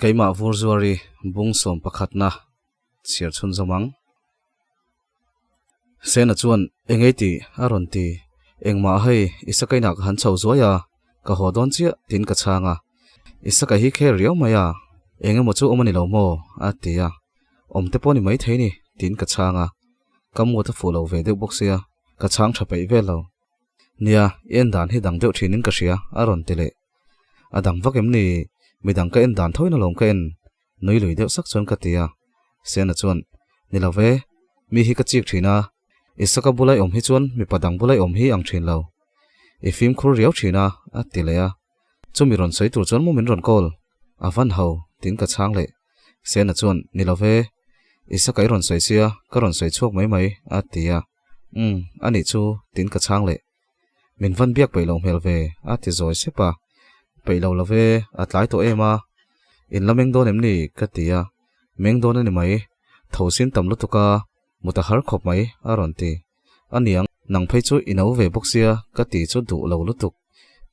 Keimah Vurzuari bung sawm pakhatna chhiar chhun zawm ang. Sena chuan engei tih a rawn ti. Engmah hei Isakainah ka han chho zuai a, ka haw dawn chiah tiin ka chhang a. Isaka hi kher riau mai a, eng emaw chu awm a ni lo maw? a ti a. Awm te pawh ni mai thei ni tiin ka chhang a. Ka mood a fuh lo ve deuh bawk sia, ka chhang tha peih vel lo. Nia, i en dan hi dang deuh thinin ka hria, a rawn ti leh. A dang vak em ni? Midang ka en dan thoin alawm ka en, nui lui deuh sak chuan ka ti a. Sena chuan, Ni lo ve, mi hi ka chik thin a, Isaka bulai awm hi chuan mipa dang bulai awm hi ang thin lo. I fimkhur riau thin a, a ti leh a. Chumi rawn sawi tur chuan maw min rawn call? A van ho, tiin ka chhang leh. Sena chuan, Ni lo ve, Isaka i rawn sawi sia, ka rawn sawi chhuak mai mai, a ti a. Umm, a nih chu, tiin ka chhang leh. Min van biak peih lo hmel ve, a ti zawi sep a. Peih lo lo ve, a tlai tawh em a. In la meng dawn em ni? ka ti a. Meng dawn a ni mai, tho sin tam lutuk a, mut a har khawp mai, a rawn ti. A niang, nang phei chu i no ve bawk sia, ka ti chu duh lo lutuk.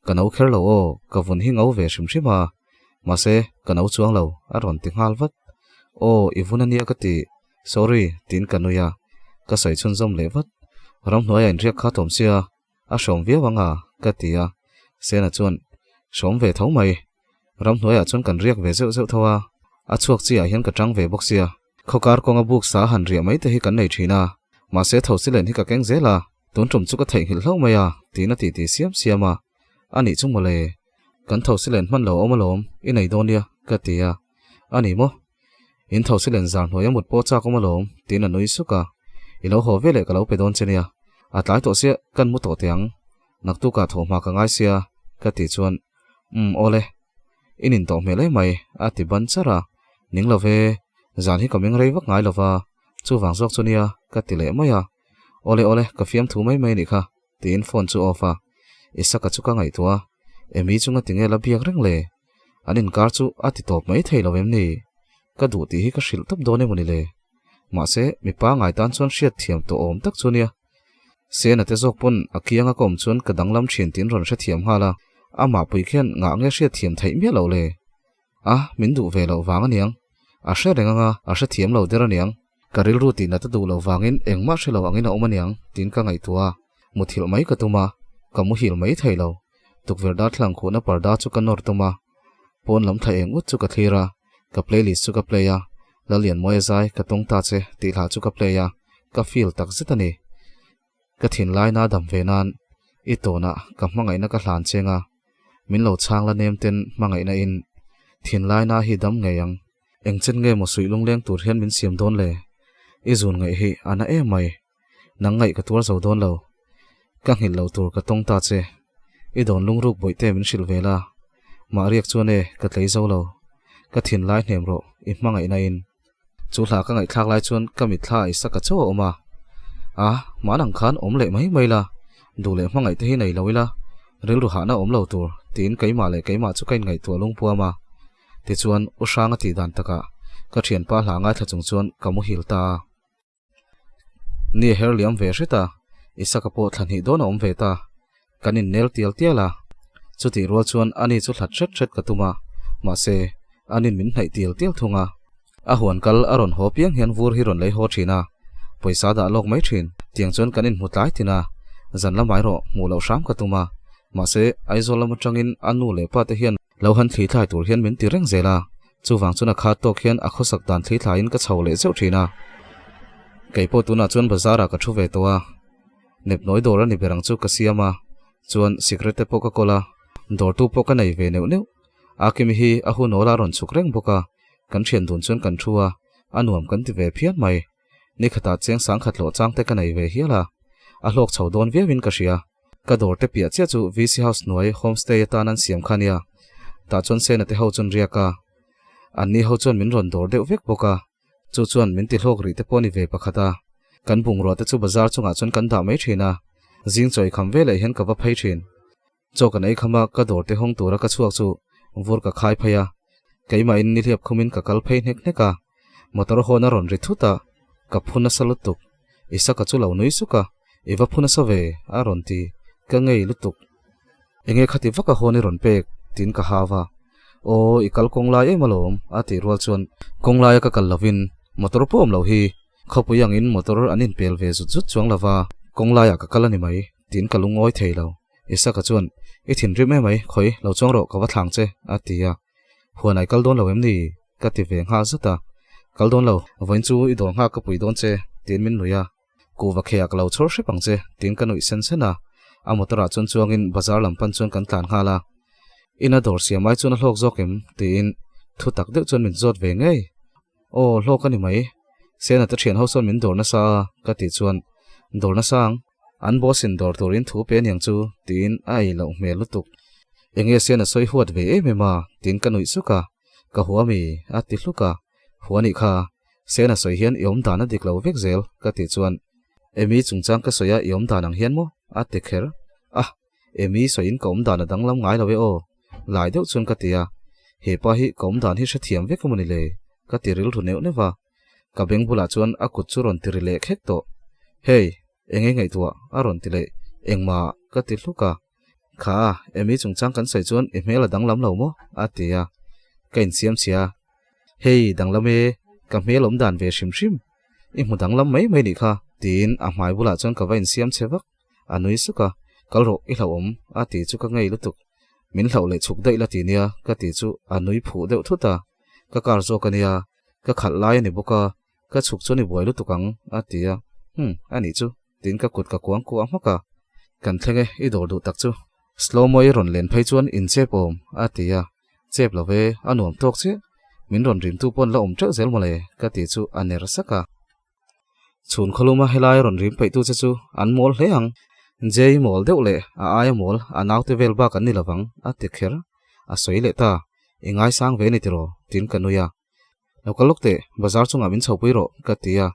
Ka no kher lo aw, ka vun hi ngau ve hrim hrim a. Mahse, ka no chuang lo, a rawn ti nghal vat. Aw, i vun a nia ka ti, sorry, tiin ka nui a. Ka sawi chhunzawm leh vat. Ramhnuaia inriak kha tawm sia, a hrawm viau ang a, ka ti a. Sena chuan, Hrawm ve tho mai. Ramhnuaiah chuan kan riak ve zeuh zeuh tho a, a chhuak chiah hian ka tang ve bawk sia. Khawkar kawnga buk sa han riah mai te hi kan nei thin a, mahse tho silen hi ka keng zel a, tun tum chu ka theihnghilh hlauh mai a, tiin a titi siam siam a. A nih chu mawle, kan tho silen hman lo awm alawm, i nei dawn nia, ka ti a. A ni maw? In tho silen zar hnuai a mut pawh chak awm alawm, tiin a nui suk a. I lo haw veleh ka lo pe dawn che nia, a tlai tawh sia kan mu tawh teh ang. Naktukah thawhhma ka ngai sia, ka tih chuan, Umm awle, i nin tawh hmel em mai, a ti ban char a. Ning lo ve, zan hi ka meng rei vak ngai lo va, chuvang zawk chu nia, ka ti leh mai a. Awle awle, ka fiamthu mai mai anih kha, tiin phone chu off a. Isaka chu ka ngaihtuah a, Amy chunga tinge la biak reng le? An inkar chu a ti tawp mai thei lo em ni? Ka duh tih hi ka hrilh tawp dawn emaw ni le? Mahse, mipa ngai tan chuan hriatthiam tawh awm tak chu nia. Sena te zawk pawn a kianga ka awm chuan ka danglam thin tiin rawn hrethiam nghal a, amah pui khian ngah nge hriatthiam theih miah loh le? A, min duh ve loh vang aniang. A hre reng anga, a hrethiam lo der aniang. Ka rilru tih nat a duh loh vangin engmah hre lo angin a awm aniang tiin ka ngaihtuah a, muthilh mai ka tum a, ka muhil mai thei lo. Tukverh darthlalang khuhna parda chu ka nawr tum a, pawn lam thla eng ut chu ka thlir a, ka playlist chu ka play a, Lalianmawia zai ka tawng ta che tih hla chu ka play a, ka feel tak zet a ni. Ka thinlaina dam ve nan i tawnah ka hmangaihna ka hlan cheng a, min lo chhang la nem ten hmangaihna in thinlaina hi dam ngei ang. Eng chen nge maw suih lungleng tur hian min siam dawn le? I zun ngaih hi a na em mai. Nang ngaih ka tuar zo dawn lo. Ka nghilh lo tur ka tawng ta che. I dawn lungruk bawihte min hrilh ve la. Mah riak chuan e, ka tlei zo lo. Ka thinlai hnem rawh, i hmangaihna in. Chu hla ka ngaihthlak lai chuan ka mitthla a Isaka chauh a awm a. A, mahn ang khan awm leh mai mai la, duh leh hmangaih te hi nei lo ila, rilru hahna awm lo tur, tiin keimah leh keimah chu ka inngaihtuah lungpuam a. Tichuan, U Hranga tih dan takah ka thianpa hla ngaithla chung chuan ka muhil ta a. Ni a her liam ve hret a, Isaka pawh thla hnih dawn a awm ve ta. Kan innel tial tial a, chutih rual chuan ani chu hlat hret hret ka tum a, mahse, anin min hnaih tial tial thung a. A huan kal a rawn haw piang hian vur hi rawn lei haw thin a, pawisa dah lawk mai thin. Tiang chuan kan inhmu tlai tin a, zan lamai rawh hmuh loh hram ka tum a, mahse, Aizawl lam atangin a nu leh pa te hian lo han thli thlai tur hian min ti reng zel a, Chuvang chuan a khat tawk hian a khawsak dan thli thlaiin ka chho leh zeuh thin a. Kei pawh tunah chuan bazar ah ka thu ve tawh a. Nepnawi dawr a ni ber ang chu ka siam a, chuan cigarette te pawh ka kawl a, dawrtu pawh ka nei ve neuh neuh. Akimi hi a hun awl a rawn chhuk reng bawk a, kan thian dun chuan kan thu a, a nuam kan ti ve phian mai. Ni khatah cheng sangkhat hlawh chang te ka nei ve hial a, a hlawk chho dawn viauin ka hria. Ka dawr te piah chiah chu VC House hnuai homestay atan an siam kha nia. Tah chuan Sena te ho chuan riak a. Anni ho chuan min rawn dawr deuh vek bawk a. Chu chuan min ti hlawk rih te pawh a ni ve pakhat a. Kan bungrua te chu bazar chungah chuan kan dah mai thin a, zing chawi kham veleh hian ka va phei thin. Chaw kan ei kham a, ka dawr te hawng tura ka chhuak chu vur ka khai phei a, keimahin nihliap khumin ka kal phei hnek hnek a, motor hawn a rawn ri thut a, ka phu nasa lutuk. Isaka chu lo nui suk a, I va phu nasa ve, a rawn ti, ka ngei lutuk. Enge khati vak a hawn i rawn pek? tiin ka hau a. Aw, i kal kawng lai em alawm, a tih rual chuan kawng laia ka kal lovin motor pawh awm loh hi, khawpui angin motor an inpel ve zut zut chuang lova, kawng laiah ka kal a ni mai, tiin ka lungawi thei lo. Isaka chuan, I thinrim emai, khawi, lo chuang rawh, ka va thlang che, a ti a. Huan ai kal dawn lo em ni? ka ti ve nghal zat a. Kal dawn lo, vawiin chu i dawr nghak ka pui dawn che, tiin min nuih a. Kuhva kheh ah ka lo chhawr hrep ang che, tiin ka nuih sen sen a. A motor ah chuan chuangin bazar lam pan chuan kan tlan nghal a. Ina dawr siam ai chuan a hlawk zawk em? tiin thu tak deuh chuan min zawt ve ngei. Aw, hlawk a ni mai. Sena te thian ho sawn min dawr nasa a, ka tih chuan, Dawr nasa ang. An boss in dawr turin thu pe aniang chu, tiin a ei loh hmel lutuk. Enge Sena sawi huat ve em em a, tiin ka nuih suk a. Ka hua mi, a ti hluk a. Hua nih kha, Sena sawi hian i awm dan a dik lo vek zel, ka tih chuan, Emi chungchang ka sawi a i awm dan ang hian maw? a ti kher. Ah! Emi sawiin ka awm dan a danglam ngai lo e aw, lai deuh chuan ka ti a, he pa hi ka awm dan hi hrethiam vek emaw ni le, ka ti rilru neuh neuh va. Ka beng bulah chuan a kut chu rawn ti ri leh khek tawh. Hey, eng nge ngaihtuah? a rawn ti leh, engmah ka ti hluk a. Kha, Emi chungchang kan sawi chuan i hmel a danglam lo maw? a ti a, ka insiam chhia a. Hei, danglam e, ka hmel awm dan ve hrim hrim, i hmu danglam mai mai nih kha, tiin a hmai bulah chuan ka va insiam chhe vak. A nui suk a, Kal rawh, i hlauhawm, a ti chu ka ngei lutuk. Min hlauh leh chhuk daih la ti nia, ka ti chu a nui phuh deuh thut a. Ka kar zawk a nia, ka khalh lai a ni bawk a, ka chhuk chuan i buai lutuk ang, a ti a. Hum, a nih chu, tiin ka kut ka kuang kuah hmak a. Kan thleng e, i dawr duh tak chu. Slow mo i rawn len phei chuan in chep awm, a ti a. Chep lo ve, a nuam tawk chiah. Min rawn rimtu pawn la awm teuh zel mawle, ka ti chu a ner sak a. Chhun khawluma helai rawn rim peihtu che chu an mawl hle ang. Jay mawl deuh leh a aia mawl a naute vel bak an ni lovang, a ti kher. A sawi leh ta, I ngaisang ve ni tiraw? tiin ka nui a. Lo kal lawk teh, bazar chungah min chhopui rawh, ka ti a.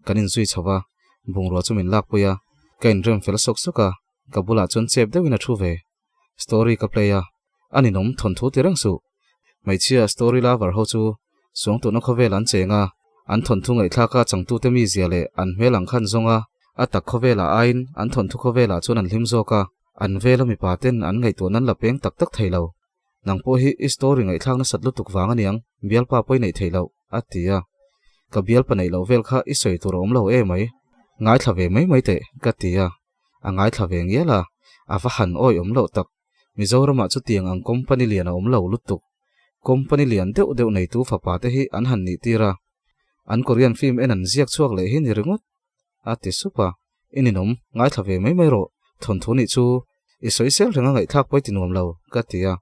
Kan inzui chho va, bungrua chu min lakpui a. Ka inrem fel sawk sawk a, ka bulah chuan chep deuhin a thu ve. Story ka play a, a ninawm thawnthu ti reng suh. Hmeichhia story lover ho chu suangtuahna khawvel an cheng a, an thawnthu ngaihthlak a changtute mizia leh an hmel ang khan zawng a, a tak khawvelah aiin an thawnthu khawvelah chuan an hlim zawk a, an vela mipa ten an ngaihtuah nan la peng tak tak thei lo. Nang pawh hi i story ngaihthlak nasat lutuk vang aniang, bialpa pawh i neih theih loh, a ti a. Ka bialpa neih loh vel kha i sawi tur a awm lo e mai. Ngaithla ve mai mai teh, ka ti a. A ngaithla ve ngial a, a va han awih awm loh tak. Mizoramah chutiang ang company lian a awm lo lutuk. Company lian deuh deuh neitu fapa te hi an han nih tir a, an Korean film en an ziak chhuak leh hi ni ringawt, a ti sup a. I ninawm, ngaithla ve mai mai rawh, thawnthu nih chu i sawisel reng a ngaihthlak pawh i ti nuam lo, ka ti a.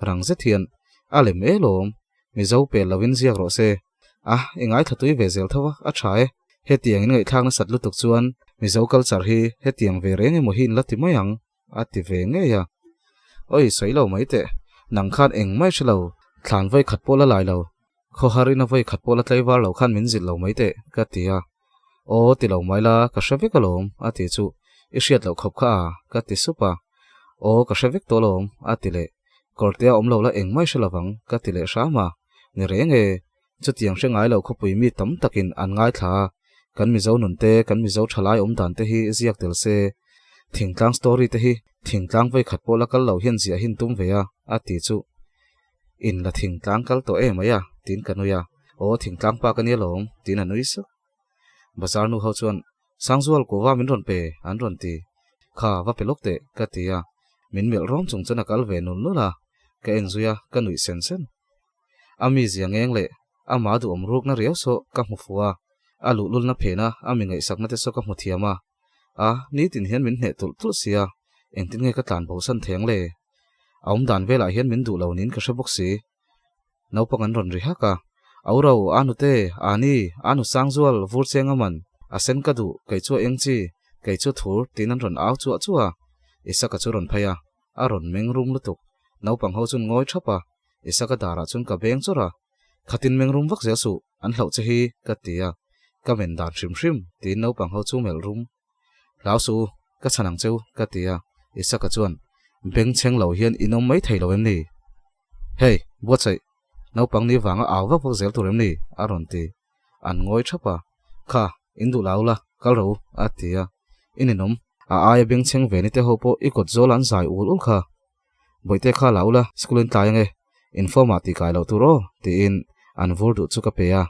Rang zet hian, A lem e lawm, Mizo pel lovin ziak rawh se. A, i ngaithla tui ve zel tho a, a tha e. Hetiang in ngaihthlak nasat lutuk chuan Mizo culture hi hetiang ve reng emaw hi in la ti mai ang. A ti ve ngei a. Oi, sawi lo mai teh. Nang khan eng mai hre lo, thlan vawi khat pawh la lai lo. Khawhar ina vawi khat pawh la tlaivar lo khan min zilh lo mai teh, ka ti a. Aw, ti lo mai la, ka hre vek alawm, a ti chu. I hriat loh khawp kha a, ka ti sup a. Aw, ka hre vek tawh alawm, a ti leh. Kawrtea awm lo la eng mai hre lovang, ka ti leh hram a. Ni reng e, chutiang hre ngai lo khawpui mi tam takin an ngaithla a, kan Mizo nun te, kan Mizo thalai awm dan te hi ziak tel se. Thingtlang story te hi thingtlang vawikhat pawh la kal lo hian ziah hin tum ve a, a ti chu. In la thingtlang kal tawh em mai a, tiin ka nui a. Aw, thingtlang pa ka nia lawm, tiin a nui suk. Bazar nu ho chuan, Sangzual kuva min rawn pe, an rawn ti. Kha, va pe lawk teh, ka ti a. Min melh rawm chung chuan a kal ve nul nul a. Ka en zui a, ka nuih sen sen. A mizia ngeng leh ama duhawm rukna riau saw ka hmu fu a, a luhlulna phena a mi ngaihsakna te saw ka hmu thiam a. A, nitin hian min hneh tulh tulh sia, engtin nge ka tlan bosan theng le? A awmdan velah hian min duh lo niin ka hre bawk si. Naupang an rawn ri hak a, Auro, a nute, Ani, a nu Sangzual, vur cheng a man, a sen ka duh, kei chu a eng chi, kei chu thur, tiin an rawn au chuah chuah a. Isaka chu rawn phei a, a rawn meng rum lutuk. Naupang ho chuan ngawi thap a, Isaka darah chuan ka beng chawrh a, Khatin meng rum vak zel suh, An hlauh che hi ka ti a, ka men dan hrim hrim tiin naupang ho chu melh rum. Hlau suh u, ka chhan ang cheu ka ti a, Isaka chuan bengchheng lo hian in awm mai thei lo em ni? Hey, buatsaih, naupang ni vanga au vak vak zel tur em ni? a rawn ti. An ngawi thap a, Kha, in duh lau la, kal ro a ti a. I ninawm, a aia bengchheng ve ni te ho pawh i kawt zawl an zai ul ul kha. Bawihte kha la ula, school in tlai ange, inform ah tih kai loh tur aw, tiin an vur duh chu ka pe a.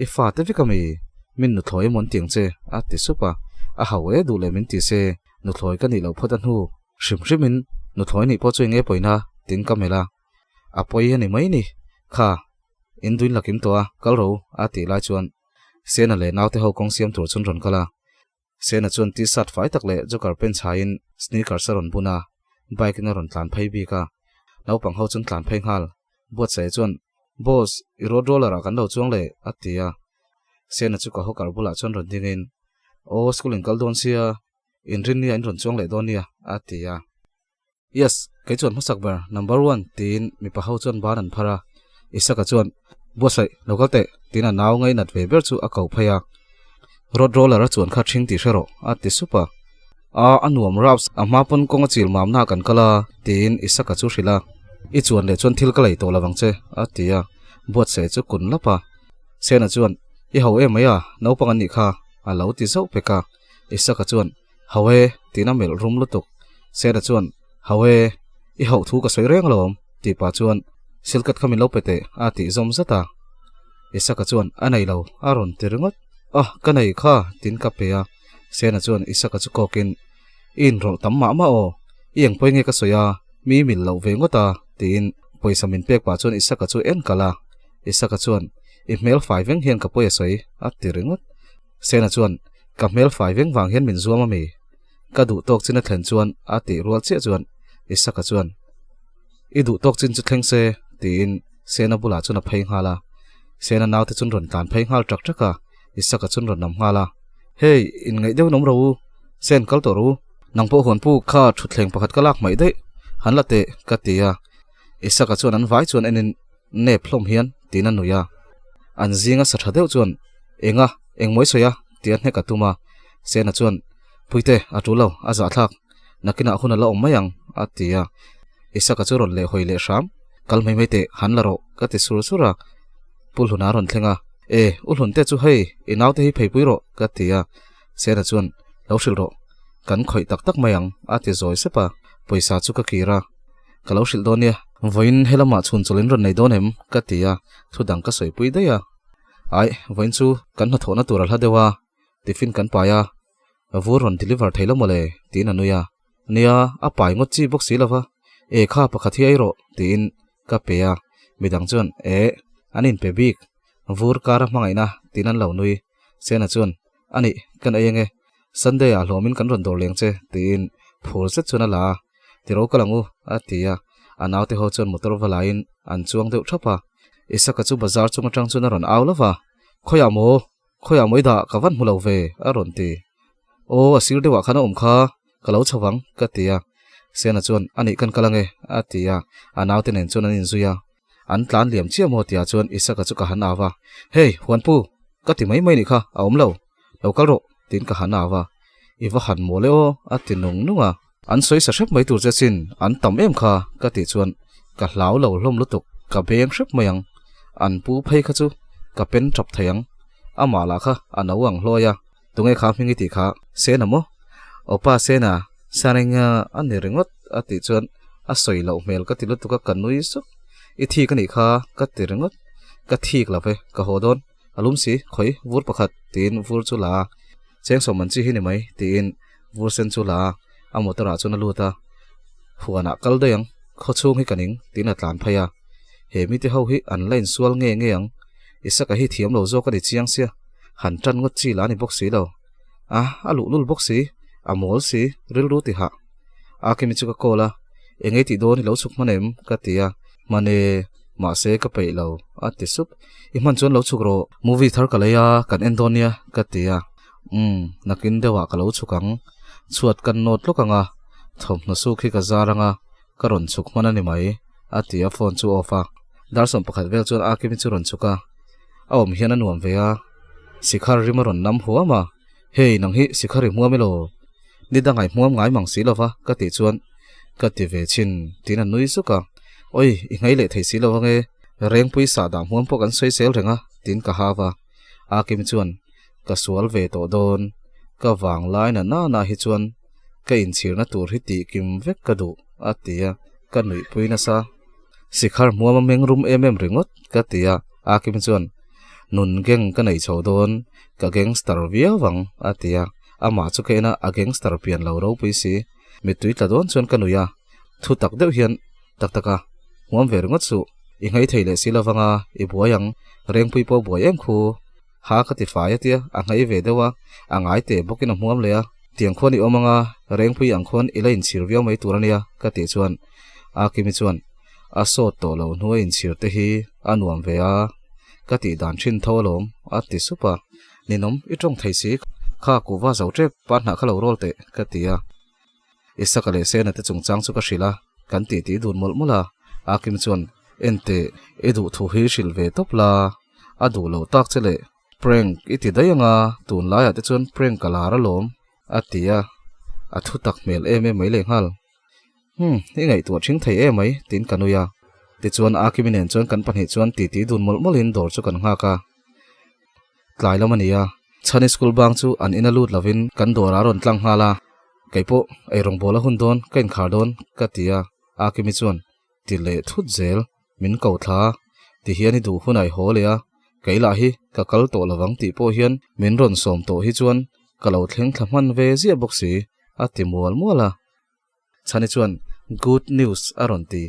I fa te vek ami, min nuthlawi emaw an ti ang che, a ti sup a. A hau e duh leh min ti se, nuthlawi ka nih loh phawt a hnu. Hrim hrimin nuthlawi nih pawh chu enge pawina, tiin ka melh a. A pawi a ni mai ni, kha, in duin la kim tawh a, kal ro, a tih lai chuan Sena leh naute ho kawng siam tur chuan rawn kal a. Sena chuan t-shirt fai tak leh joker pant chhaiin sneakers a rawn bun a, bike in a rawn tlan phei bik a. Naupang ho chuan tlan phei nghal. Buatsaia chuan, Boss, i road roller ah kan lo chuang leh, a ti a. Sena chu ka hawker bulah chuan rawn dingin, Aw, school in kal dawn sia, inrin nia in rawn chuang leh dawn nia, a ti a. Yes, kei chuan hmasak ber, number one, tiin mipa ho chuan ban an phar a. Isaka chuan, Buatsaih, lo kal teh, tiin a nau ngainat ve ber chu a ko phei a. Road roller a chuan kha ṭhing tih hre rawh, a ti sup a. A, a nuam raps, a hma pawn kawng a chil mamna kan kal a, tiin Isaka chu hrilh a. I chuan leh chuan thil ka lei tawh lo vang che, a ti a. Buatsaih chu kun lap a. Sena chuan, I ho em mai a, naupang an nih kha, a lo ti zauh pek a. Isaka chuan, Hau e, tiin a melh rum lutuk. Sena chuan, Hau e, i hauh thu ka sawi reng alawm, tih pah chuan, Silkat kha min lo pe teh, a tih zawm zat a. Isaka chuan, A nei lo, a rawn ti ringawt. Ah, ka nei kha, tiin ka pe a. Sena chuan Isaka chu kawkin, I inrawlh tam mah mah aw, i eng pawi nge ka sawi a, mi mil loh ve ngawt a, tiin pawisa min pek pah chuan Isaka chu en kalh a. Isaka chuan, I hmel fai veng hian ka pawi a sawi, a ti ringawt. Sena chuan, Ka hmel fai veng vang hian min zuam a mi? Ka duh tawk chin a thlen chuan a tih rual chiah chuan Isaka chuan, I duh tawk chin chu thleng se, tiin Sena bulah chuan a phei nghal a. Sena naute chuan rawn tlan phei nghal ṭak ṭak a, Isaka chuan rawn nam nghal a. Hey, inngaih deuhin awm ro u, Sen kal tawh ro u. Nang pawh huanpu kha thutthleng pakhat ka lak hmaih daih, han la teh, ka ti a. Isaka chuan an vai chuan enin nep hlawm hian tiin a nui a. An zinga sa tha deuh chuan, Enga, engmawi sawi a? tia hnek a tum a. Sena chuan, Puite, a tul lo, a zahthlak. Nakinah hun a la awm mai ang, a ti a. Isaka chu rawn lehhawi leh hram, Kal mai mai teh, han la rawh, ka ti sur sur a. Pu Hluna a rawn thleng a, E, u Hlunte chu hei, i naute hi pheipui rawh, ka ti a. Sena chuan, Lo hrilh rawh, kan khawih tak tak mai ang, a ti zawi sep a. Pawisa chu ka kir a. Ka lo hrilh dawn nia. Vawiin helamah chhun chawlh in rawn nei dawn em? ka ti a, thu dang ka sawipui daih a. Aih, vawiin chu kan hnathawhna tur a hla deuh a, tiffin kan pai a, vur rawn deliver thei lo mawle, tiin a nui a. Nia, a pai ngawt chi bawk si lo va, e kha pakhat hi ei rawh, tiin ka pe a. Midang chuan, Eh, an inpe bik, vur kar a hmangaihna, tiin an lo nui. Sena chuan, A nih, kan ei ange, Sunday ah hlawmin kan rawn dawr leng che, tiin phur zet chuan a la a. Tiro kal ang u, a ti a. A naute ho chuan motor va laiin an chuang deuh thap a. Isaka chu bazar chung atang chuan a rawn au lova, Khawiah maw? Khawiah maw i dah? Ka van hmu lo ve, a rawn ti. Aw, a sir deuhah khan a awm kha, ka lo chho vang, ka ti a. Sena chuan, A nih kan kal ange, a ti a. A naute nen chuan an inzui a. An tlan liam chiah maw tia chuan Isaka chu ka han au a, Hey, Huanpu, ka ti mai mai nih kha, a awm lo. Lo kal rawh, tiin ka han au a. I va han mawl e aw, a ti nung nung a. An sawi sa hrep mai tur che chin, an tam em kha, ka tih chuan ka hlau lo hlawm lutuk, ka beng hrep mai ang. An pu phei kha chu ka pen tap thei ang. Amah lah kha a no ang hlawi a. Tunge kha hming i tih kha? Sena maw? Awpa Sena, Sarenga a ni ringawt a tih chuan a sawi loh hmel ka ti lutuk a, ka nui suk. I thik a nih kha ka ti ringawt. Ka thik lo ve, ka haw dawn. A lum si, khawi, vur pakhat tiin vur chu la a. Cheng sawm an chi hi ni mai tiin vur sen chu la a, a motor ah chuan a lut a. Huanah kal daih ang, khaw chhung hi ka ning tiin a tlan phei a. He mite ho hi an la insual nge nge ang, Isaka hi thiam lo zawk a ni chiang sia, han tan ngawt chi la a ni bawk si lo. A, a luhlul bawk si, a mawl si, rilru ti hah. A Kimi chu ka call a, Eng ei tih dawn i lo chhuk hman em? ka ti a, Hman e, mahse ka peih lo, a ti sup. I hman chuan lo chhuk rawh, movie thar ka lei a, kan en dawn nia, ka ti a. Umm, nakin deuhah ka lo chhuk ang. Chhuat kan nawt lawk ang a, thawmhnaw suk hi ka zar ang a, ka rawn chhuk hman a ni mai, a ti a phone chu off a. Dar 11 vel chuan Akimi chu rawn chhuk a. A awm hian a nuam ve a. Sikhar rim a rawn nam huam a, Hei, nang hi sikhar i hmuam elaw? Ni dang ai hmuam ngai mang si lova ka tih chuan ka ti ve thin tiin a nui zuk a. Oi, i nghei leh thei si lo ange, Rengpui sahdah hmuam pawh kan sawi sel reng a tiin ka hau a. Akim chuan ka sual ve tawh dawn, ka vang lai na nana hi chuan ka inchhirna tur hi tih kim vek ka duh a ti a, ka nuihpui nasa. Sikhar hmuam a meng rum em em ringawt ka ti a, Akim chuan nun geng ka nei chho dawn, ka gangster viau ang a ti a, amah chu ka en a, a gangster pian lo ropui si, mittui tla dawn chuan ka nuih a, thu tak deuh hian tak tak a, hmuam ve ringawt suh, i nghei thei leh si lovang a, i buai ang, Rengpui pawh buai em khu, ha ka ti fai a tia, a nghei ve deuh a, a ngai teh bawkin a hmuam leh a, tiang khuan i awm ang a, Rengpui ang khuan i la inchhir viau mai tur a nia ka tih chuan Akimi chuan a sawt tawh lo hnuai inchhir te hi a nuam ve a, ka tih dan thin tho alawm a ti sup a, Ninawm i tawng thei si, kha kuhva zo tep pa hnah kha lo rawl teh ka ti a. Isaka leh Sena te chungchang chu ka hrilh a, kan tih tih dun mawlh mawlh a, Akim chuan Enteh i duh thu hi hrilh ve tawp la, a duh loh tak che leh prank i ti daih ang a, tunlaiah te chuan prank ka lar alawm a ti a, a thu tak hmel em em mai lehnghal. Umm, i ngaihtuah ṭhing thei em mai, tiin ka nui a. Tichuan Akimi nen chuan kan pahnih chuan titi dun mawlh mawlhin dawr chu kan nghak a. Tlai lam a ni a, Chhani school bang chu an ina lut lovin kan dawrah a rawn tlang nghal a. Kei pawh eirawng bawl a hun dawn, ka inkhar dawn, ka ti a. Akimi chuan, Ti leh thut zel, min ko thla. Ti hian i duh hunah i haw leh a, kei lah hi ka kal tawh lovang tih pawh hian min rawn sawm tawh hi chuan ka lo thleng thla hman ve ziah bawk si, a ti mual mual a. Chhani chuan Good news a rawn ti.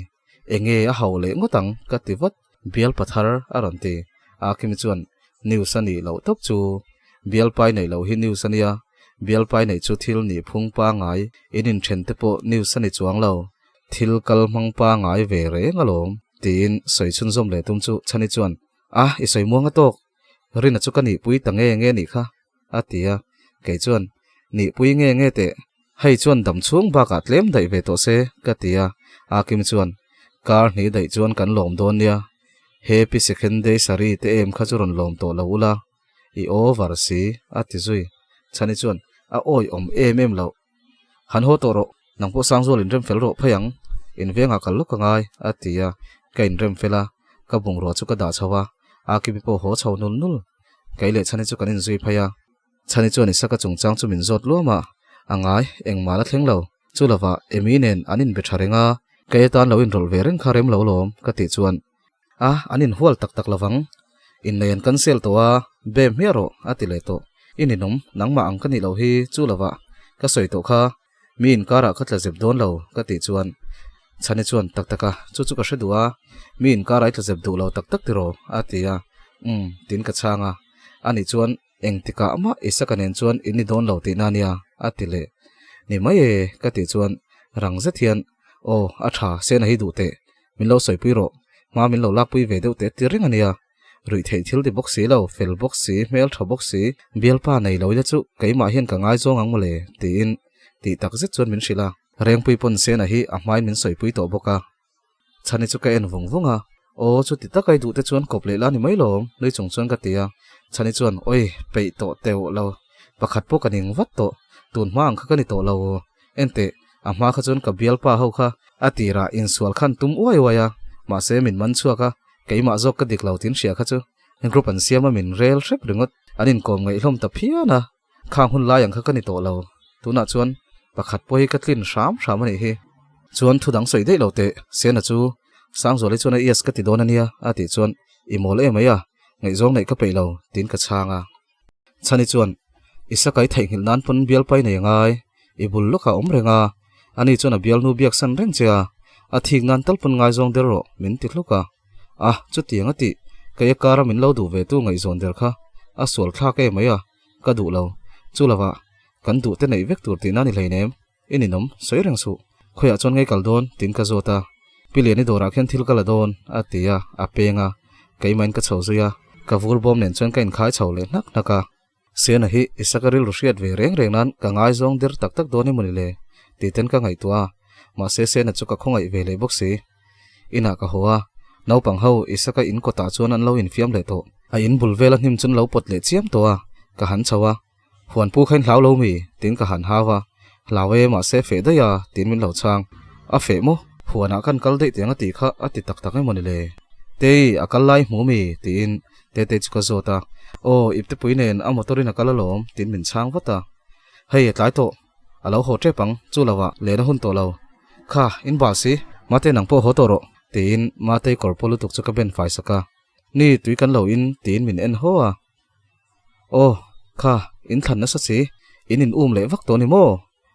Enge a hauh leh ngawt ang ka ti vat. Bial pathar a rawn ti. Akimi chuan News a nih loh tawp chu. Bial pai neih loh hi news a nia. Bial pai neih chu thil nih phung pangai in inthen te pawh news a ni chuang lo. Thil kal hmang pangai ve reng alawm tiin sawi chhunzawm leh tum chu Chhani chuan A i sawi muang a tawk. Rina chu ka nihpui ta nge nge nih kha a ti a. Kei chuan Nihpui nge nge teh. Hei chuan dam chhung bakah tlem daih ve tawh se ka ti a, Akim chuan kar hnih daih chuan kan lawm dawn nia, Happy Second Day saree te em kha chu rawn lawm tawh lo ula, i over si a ti zui. Chhani chuan a awi awm em em loh. Han haw tawh rawh, nang pawh Sangzual inrem fel rawh phei ang, invengah kal lawk ka ngai a ti a, ka inrem fel a, ka bungrua chu ka dah chho a, Akimi pawh haw chho nul nul. Kei leh Chhani chu kan inzui phei a. Chhani chuan Isaka chungchang chu min zawt luam a, a ngai, engmah la thleng lo. Chu lovah Amy nen an inbe tha reng a, kei atan lo inrawlh ve reng kha rem lo lawm ka tih chuan, A, an inhual tak tak lovang. Innei an cancel tawh a, be hmiah rawh a ti leh tawh. I ninawm, nangmah ang ka nih loh hi chu lovah ka sawi tawh kha, mi inkarah ka tla zep dawn lo ka tih chuan Chhani chuan tak tak a, chu chu ka hre duh a, mi inkarah i tla zep duh lo tak tak tiraw a ti a, Umm tiin ka chhang a, ani chuan Engtikah mah Isaka nen chuan in ni dawn lo tihna nia, a ti leh. Ni mai e, ka tih chuan rang zet hian, Aw, a tha, Sena hi duh teh, min lo sawipui rawh, hma min lo lakpui ve deuh teh ti reng a nia. Ruih theih thil ti bawk si lo, fel bawk si, hmel tha bawk si, bialpa nei lo ila chu keimah hian ka ngaizawng ang mawle, tiin tih tak zet chuan min hrilh a. Rengpui pawn Sena hi a hmain min sawipui tawh bawk a. Chhani chu ka en vung vung a, Aw, chuti tak ai duh te chuan kawp leh la ni mai lawm, nui chung chuan ka ti a. Chhani chuan, Oi, peih tawh teuh lo, pakhat pawh ka ning vat tawh, tun hma ang kha ka ni tawh lo. Enteh, a hma kha chuan ka bialpa ho kha a tirah insual khan tum uai uai a, mahse min man chhuak a, keimah zawk ka dik lo tin hria kha chu group an siam a min rel hrep ringawt, an inkawm ngaih hlawm ta phian a, Khang hun lai ang kha ka ni tawh lo. Tunah chuan pakhat pawh hi ka tlin hram hram a nih hi. Chuan thu dang sawi daih lo teh, Sena chu Sangzuali chuan a yes ka ti dawn a nia a tih chuan i mawl em mai a, ngaihzawng neih ka peih lo tiin ka chhang a. Chhani chuan i sakai theihnghilh nan pawn bial pai nei a ngai, i bul lawkah awm reng a, ani chuan a bialnu biak san reng che a, a thik nan tal pawn ngaizawng der rawh min ti hluk a. A, chutiang a tih, kei a kara min lo duh ve tu ngaihzawn der kha a sual thlak em mai a. Ka duh lo. Chu lovah, kan duh te neih vek tur tihna ni hleinem. I ninawm, sawi reng suh. Khawiah chuan ngei kal dawn? tiin ka zawt a. Pi Liani dawrah khian thil ka la dawn, a ti a, a peng a. Keimahin ka chho zui a, ka vur bawm nen chuan ka inkhai chho leh hnak hnak a. Sena hi Isaka rilru hriat ve reng reng nan ka ngaizawng der tak tak dawn emaw ni le? tih ten ka ngaihtuah a, mahse Sena chu ka khawngaih ve leh bawk si. Inah ka haw a, naupang ho Isaka in kawtah chuan an lo infiam leh tawh. A in bul vela hnim chu an lo pawt leh chiam tawh a, ka han chho a. Huan pu kha in hlau lo mi? Tiin ka han hau a. Hlau e, mahse feh daih a, tiin min lo chhang. A feh maw? Huanah khan kal daih tiang a tih kha a ti tak tak emaw ni le? Tei, a kal lai hmu mi? Tiin Tetei chu ka zawt a. Aw, iptepui nen a motor in a kal alawm, tiin min chhang vat a. Hei, a tlai tawh. A lo haw tep ang, chu lo ah len a hun tawh lo. Kha, in bal si, Mate nang pawh haw tawh rawh, tiin Matei kawr paw lutuk chu ka ben fai sak a. Ni, tui kan lo in, tiin min en haw a. Aw, kha, in thlan nasa si, in in um leh vak tawh ni maw?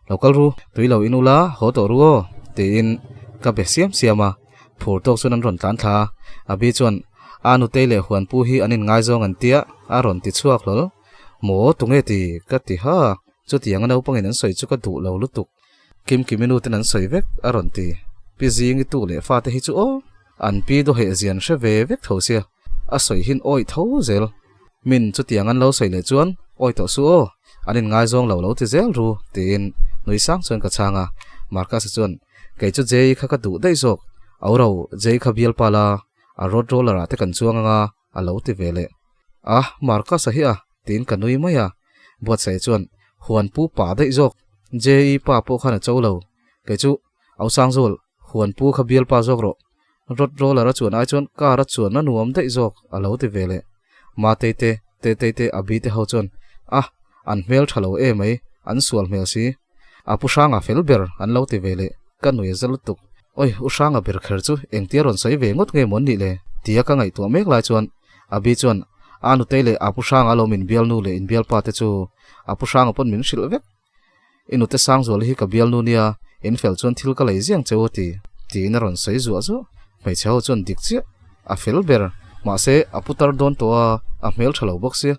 Lo kal ru, tui lo in ula, haw tawh ru aw, tiin ka be siam siam a. Phur tawk chuan an rawn tlan thla a, Abi chuan, A nutei leh huanpu hi an inngaizawng an tia, a rawn ti chhuak hlawl. Maw, tunge ti? ka ti ha a. Chutiang a naupangin an sawi chu ka duh lo lutuk. Kim Kimi nu ten an sawi vek a rawn ti. Pi Zingi tu leh fate hi chu aw, an pi dawheh zian hre ve vek tho sia, a sawi hin awi tho zel. Min chutiang an lo sawi leh chuan awi tawh su aw, an inngaizawng lo lo ti zel ru tiin nui sang chuan ka chhang a. Marcus-a chuan, Kei chu Jay kha ka duh daih zawk, au ro Jay kha bialpa la, a road roller ah te kan chuang anga a lo ti ve leh. A, Marcus-a hi a, tiin ka nui mai a. Buatsaih chuan, Huan pu pa daih zawk, JE pa pawh khan a cho lo. Kei chu, Au Sangzawl, huan pu kha bial pa zawk rawh. Rod roller a chuan ai chuan car a chuan a nuam daih zawk, a lo ti ve leh. Matei te, Tetei te, Abi te ho chuan, A, an hmel tha lo e mai, an sual hmel si. A pu Hranga fel ber, an lo ti ve leh. Ka nui a za lutuk. Oi, U Hranga ber kher chu engtia rawn sawi ve ngawt nge mawn nih le? Tia ka ngaihtuah mek lai chuan Abi chuan, A nutei leh a pu Hranga lo min bialnu leh inbialpa te chu a pu Hranga pawn min hrilh vek. I nute Sangzuala hi ka bialnu nia, in fel chuan thil ka lei ziang che u a ti. Tiin a rawn sawi zuah zuah. Hmeichhe ho chuan dik chiah a fel ber. Mahse, a pu tar dawn tawh a, a hmel tha lo bawk sia.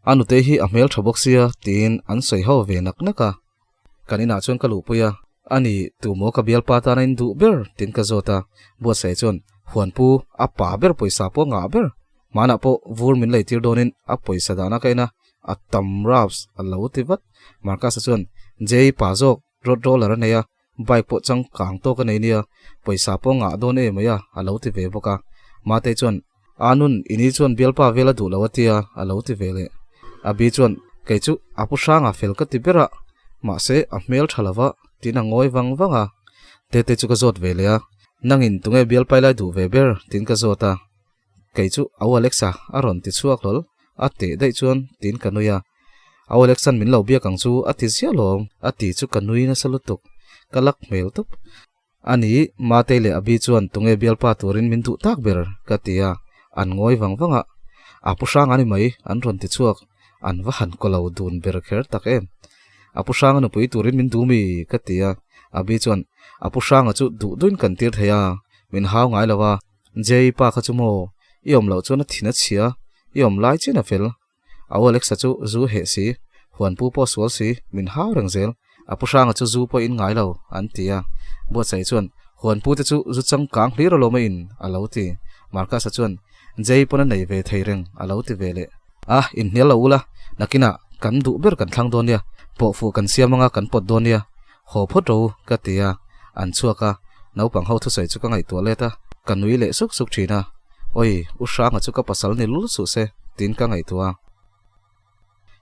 A nutei hi a hmel tha bawk sia tiin an sawi ho ve nak nak a. Kan inah chuan ka luhpui a, ani tumaw ka bialpa tana in duh ber tiin ka zawt a, Buatsaih chuan Huanpu a pa ber pawisa pawh ngah ber, hmanah pawh vur min lei tir dawnin a pawisa dahna ka en a, a tam raps a lo ti vat. Marcus-a chuan Jay pa zawk road roller a nei a, bike pawh changkang tawk a nei nia, pawisa pawh ngah dawn em mai a, a lo ti ve bawk a. Matei chuan A nun, i ni chuan bialpa vel a duh lo a tia, a lo ti ve leh. Abi chuan, Kei chu a pu hranga fel ka ti ber a, mahse a hmel tha lova, tiin a ngawi vang vang a. Tete chu ka zawt ve leh a, Nangin tunge bialpai lai duh ve ber? tiin ka zawt a. Kei chu au Alexa a rawn ti chhuak hlawl, a teh daih chuan tiin ka nui a. Au Alexan min lo biak ang chu a ti ziah lawm, a ti chu ka nui nasa lutuk, ka lak hmel tawp. A ni, Matei leh Abi chuan tunge bialpa turin min duh tak ber? ka ti a, an ngawi vang vang a. A pu hrang a ni mai, an rawn ti chhuak. An va han kaw lo dun ber kher tak em. A pu hranga nupui turin min duh mi? ka ti a. Abi chuan, A pu hranga chu duh duin kan tir thei a, min hau ngai lo a. Jay pa kha chu maw, i awm loh chuan a thin a chhia, i awm lai chian a fel. Au Alexa chu zu heh si, huan pu pawh sual si, min hau reng zel. A pu hranga chu zu pawh in ngai lo, an ti a. Buatsaih chuan, Huan pu te chu zu changkang hlir alawm a in, a lo ti. Marcus-a chuan, Jay pawn a nei ve thei reng, a lo ti ve leh. A, inhnial lo ula, nakinah kan duh ber kan thlang dawn nia, pawhfuh kan siam anga kan pawt dawn nia, haw phawt ro ka ti a. An chhuak a, naupang ho thusawi chu ka ngaihtuah let a, ka nui leh suk suk thin a. Oi, u Hranga chu ka pasal ni lul suh se, tiin ka ngaihtuah a.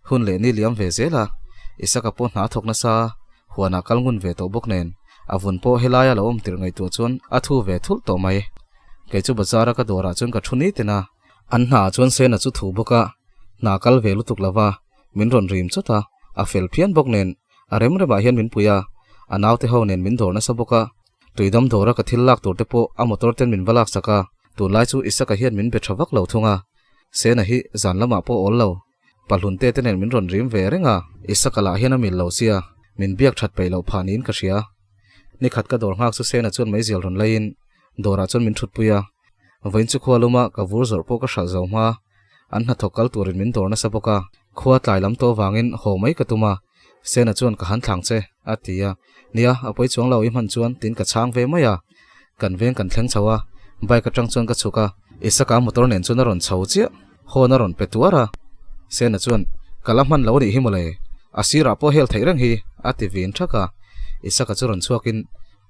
Hun leh ni liam ve zel a, Isaka pawh hna thawk nasa, huanah kal ngun ve tawh bawk nen, a vun pawh helaia lo awm tirh ngaihtuah chuan a thu ve thulh tawh mai. Kei chu bazara ka dawrah chuan ka thu nitin a, an hnaah chuan Sena chu thu bawk a, hna kal ve lutuk lova, min rawn rim chawt a, a fel phian bawk nen, a rem remah hian min pui a, a naute ho nen min dawr nasa bawk a. Tuidam dawra ka thil lak tur te pawh a motor ten min va lak sak a, tunlai chu Isaka hian min be tha vak lo thung a, Sena hi zan lamah pawh awl lo. Pahlun te te nen min rawn rim ve reng a, Isaka lah hian a mil lo sia, min biak that peih loh phah niin ka hria. Nikhat ka dawr nghak chu Sena chuan meizial rawn laiin dawrah chuan min thutpui a, vawiin chu khua luma ka vur zawrh pawh ka hralh zo hma, an hnathawk kal turin min dawr nasa bawk a, khua tlai lam tawh vangin haw mai ka tum a, Sena chuan ka han thlang che, a ti a. Nia, a pawi chuang lo i hman chuan tiin ka chhang ve mai a. Kan veng kan thleng chho a, bike atang chuan ka chhuk a, Isaka motor nen chuan a rawn chho chiah, horn a rawn pe tuar a. Sena chuan, Ka la hman lo a nih hi mawle, a sirah pawh hel theih reng hi, a ti vin thak a. Isaka chu rawn chhuakin,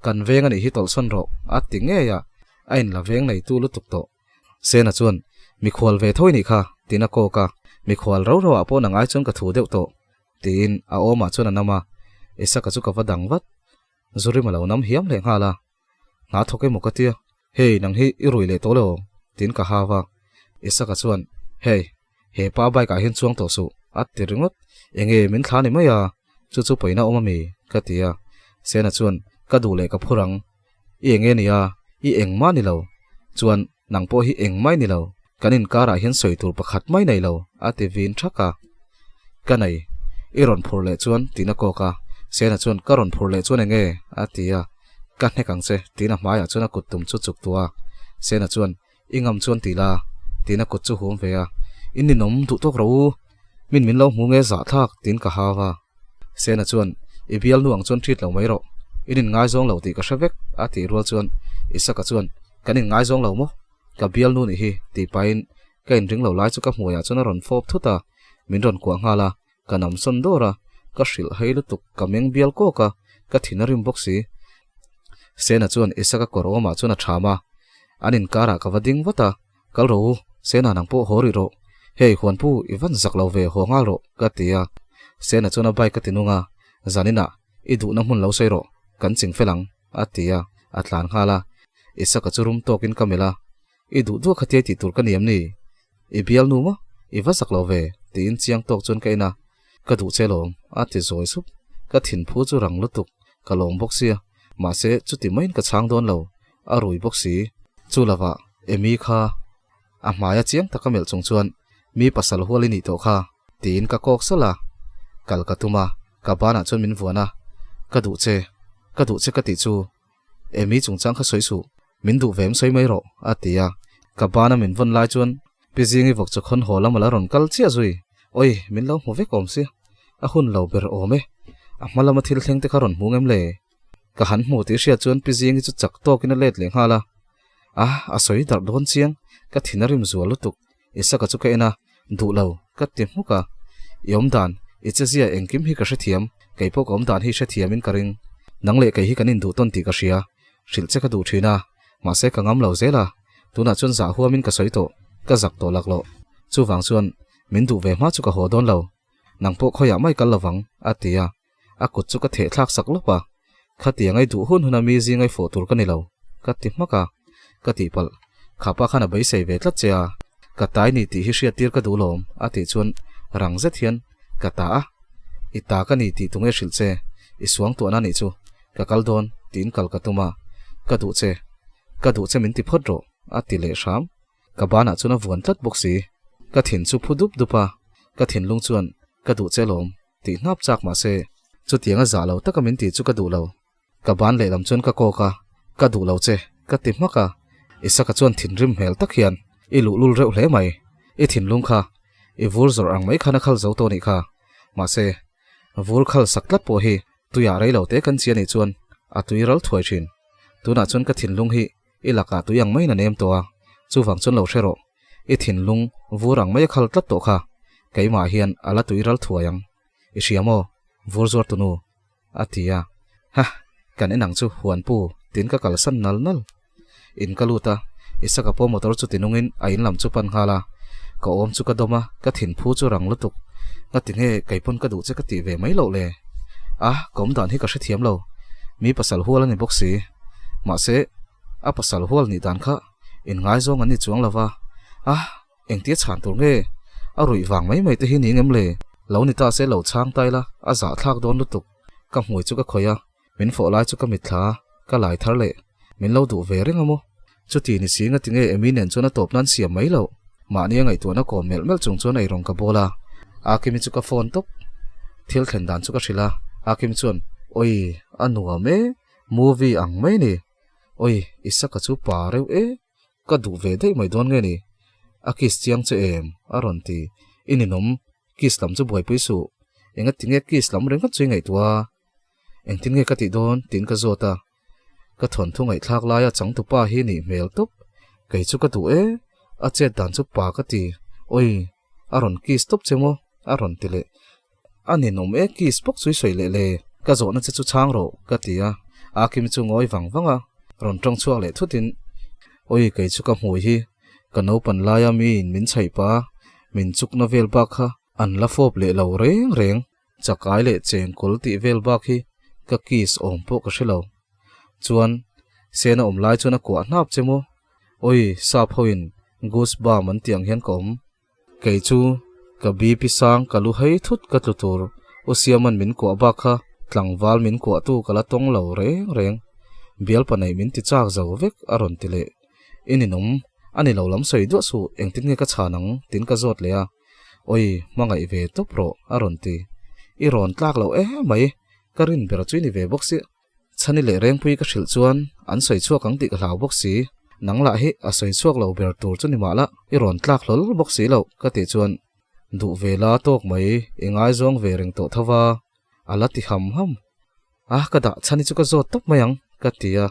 Kan veng a nih hi tawlhsawn rawh, a ti ngei a, a inla veng neitu lutuk tawh. Sena chuan, Mikhual ve tho i nih kha, tiin a kawk a, mikhual rau rau ah pawh nang ai chuan ka thu deuh tawh, tiin a awmah chuan a nam a, Isaka chu ka va dang vat. Zurim a lo nam hiam leh nghal a, Hna thawk emaw ka tia, hei nang hi i rui leh tawh lo, tiin ka hau a. Isaka chuan, Hei, he pa bike ah hian chuang tawh suh, a ti ringawt. Enge min thla ni mai a, chu chu pawina awm ami? ka ti a. Sena chuan, Ka duh leh ka phur ang, i enge nia, i engmah ni lo, chuan nang pawh hi engmah i ni lo, kan inkarah hian sawi tur pakhat mai nei lo, a ti vin thak a. Ka nei, i rawn phur leh chuan tiin a kawk a, Sena chuan ka rawn phur leh chuan enge? a ti a, Ka hnek ang che, tiin a hmaiah chuan a kut tum chu chuk tuah a, Sena chuan i ngam chuan ti la, tiin a kut chu hum ve a, In ninawm duh tawk rawh u, min min lo hmu nge zahthlak, tiin ka hau a. Sena chuan, I bialnu ang chuan treat lo mai rawh, in inngaizawng lo tih ka hre vek, a tih rual chuan Isaka chuan, Kan inngaizawng lo maw? Ka bialnu nih hi, tih pahin ka inring lo lai chu ka hmuaiah chuan a rawn fawp thut a, min rawn kuah nghal a, ka nam sawn dawr a, ka hrilh hei lutuk, ka meng bial kawk a, ka thin a rim bawk si. Sena chuan Isaka kawr awmah chuan a ṭham a, an inkarah ka va ding vat a, Kal rawh u, Sena nang pawh haw rih rawh, hei huanpu i van zak lo ve haw nghal rawh, ka ti a. Sena chuan a bike a ti nung a, Zaninah i duhna hmun lo sawi rawh, kan ching fel ang, a ti a, a tlan nghal a. Isaka chu rum tawkin ka melh a, I duh duah kha tiai tih tur ka ni em ni? I bialnu maw? I va zak lo ve, tiin chiang tawk chuan ka en a, Ka duh che lawm, a ti zawi sup. Ka thinphu chu rang lutuk, ka lawm bawk sia, mahse chuti maiin ka chhang dawn lo, a rui bawk si. Chu lovah, Amy kha a hmaia chiang taka melh chung chuan, Mi pasal hual i nih tawh kha, tiin ka kawk salh a. Kal ka tum a, ka banah chuan min vuan a, Ka duh che, ka duh che ka tih chu, Amy chungchang kha sawi suh, min duh ve em sawi mai rawh, a ti a. Ka bana min vawn lai chuan Pi Zingi vawk chu khawn haw lam a la rawn kal chiah zui. Oi, min lo hmu vek awm sia, a hun lo ber awm e. A hma lama thil thleng te kha rawn hmu ngem le? Ka han hmu tih hriat chuan Pi Zingi chu chak tawkin a let leh nghal a. A, a sawi darh dawn chiang, ka thin a rim zual lutuk. Isaka chu ka en a, duh lo, ka ti hmuk a. I awm dan, i chezia engkim hi ka hrethiam, kei pawh ka awm dan hi hrethiamin ka ring. Nang leh kei hi kan induh tawn tih ka hria, hrilh che ka duh thin a, mahse ka ngam lo zel a, tunah chuan zah huamin ka sawi tawh, ka zak tawh laklawh. Chuvang chuan, min duh ve hma chu ka haw dawn lo, nang pawh khawiah mai kal lovang, a ti a. A kut chu ka theh thlak sak lawp a, Khatiang ai duh hun huna mi zingai fawh tur ka ni lo, ka ti hmak a, ka tihpalh. Khapa khan a beisei ve tlat che a, ka tai ni tih hi hriattir ka duh lawm, a tih chuan rang zet hian, Ka ta a, i ta ka ni tih tunge hrilh che, i suang tuahna nih chu, ka kal dawn, tiin kal ka tum a, ka duh che, ka duh che min ti phawt rawh, a ti leh hram. Ka banah chuan a vuan tlat bawk si. Ka thin chu phu dup dup a, ka thinlung chuan ka duh che lawm tih hnap chak mah se, chutiang a zah lo taka min tih chu ka duh lo. Ka ban lehlam chuan ka kawk a, ka duh lo che, ka ti hmak a. Isaka chuan thinrim hmel tak hian, I luhlul reuh hle mai, i thinlung kha i vur zawrh ang mai khan a khal zo tawh nih kha. Mahse, vur khal sak tlat pawh hi tuiah rei lo te kan chi a nih chuan a tui ral thuai thin. Tunah chuan ka thinlung hi I lakah tui ang maiin a nem tawh a, chuvang chuan lo hre rawh. I thinlung vur ang mai a khal tlat tawh kha, keimah hian a la tui ral thuai ang. I hria maw? Vur zuar tunu. A ti a. Hah! Kan en ang chu, huanpu, tiin ka kalsan nal nal. In ka lut a, Isaka pawh motor chu tinungin a in lam chu pan nghal a. Ka awm chu ka dawm a, ka thinphu chu rang lutuk. Ngati nge keipawn ka duh che ka tih ve mai loh le? A, ka awm dan hi ka hrethiam lo. Mi pasal hual a ni bawk si. Mahse, a pasal hual nih dan kha inngaizawng an ni chuang lo va, a, engtia chhan tur nge? A ruih vang mai mai te hi ni ngem le? Lo ni ta se lo chhang ta ila, a zahthlak dawn lutuk. Ka hmui chu ka khawih a, min fawh lai chu ka mitthla a, ka lai thar leh. Min lo duh ve reng a maw? Chuti ni si ngati nge Amy nen chuan a tawp nan siam mai loh? Mahni a ngaihtuahna kawm melh melh chung chuan eirawng ka bawl a, Akimi chu ka phone tawp. Thil thlen dan chu ka hrilh a, Akimi chuan, Oi, a nuam e. Movie ang mai ni. Oi, Isaka chu pa reuh e, ka duh ve daih mai dawn nge ni? A kiss chiang che em? a rawn ti. I ninawm, kiss lam chu buaipui suh. Engati nge kiss lam ringawt chu i ngaihtuah a? Engtin nge ka tih dawn? tiin ka zawt a. Ka thawnthu ngaihthlak laia changtupa hi nih hmel tawp. Kei chu ka duh e, a chet dan chu pa ka ti. Oi, a rawn kiss tawp che maw? a rawn ti leh. A ninawm e kiss bawk chu i sawi leh le, ka zawhna che chu chhang rawh ka ti a, Akim chu ngawi vang vang a, rawn tawng chhuak leh thut in, Oi kei chu ka hmui hi, Ka naupan laia miin min chhaih pah a, min chukna vel bak kha an la fawp leh lo reng reng. Chakai leh chengkawl tih vel bak hi ka kiss awm pawh ka hre lo. Chuan, Sena awm lai chuan a kuah hnap che maw? Awi, sap hoin goose bump an tih ang hian ka awm. Kei chu ka BP sang ka lu hei thut ka tlu tur U Siaman min kuah bak kha tlangval min kuahtu ka la tawng lo reng reng. Bialpa neih min ti chak zo vek a rawn ti leh. I ninawm, a ni lo lam sawi duah suh engtin nge ka chhan ang tiin ka zawt leh a. Awi, hmangaih ve tawp rawh a rawn ti. I rawn tlak loh emai, ka rin ber chu i ni ve bawk si. Chhani leh Rengpui ka hrilh chuan an sawi chhuak ang tih ka hlau bawk si. Nang lah hi a sawi chhuak lo ber tur chu ni mah la, i rawn tlak hlawl bawk si loh ka tih chuan duh ve la tawk mai, i ngaizawng ve reng tawh tho va, a la ti ham ham. A, ka dah Chhani chu ka zawt tawp mai ang ka ti a.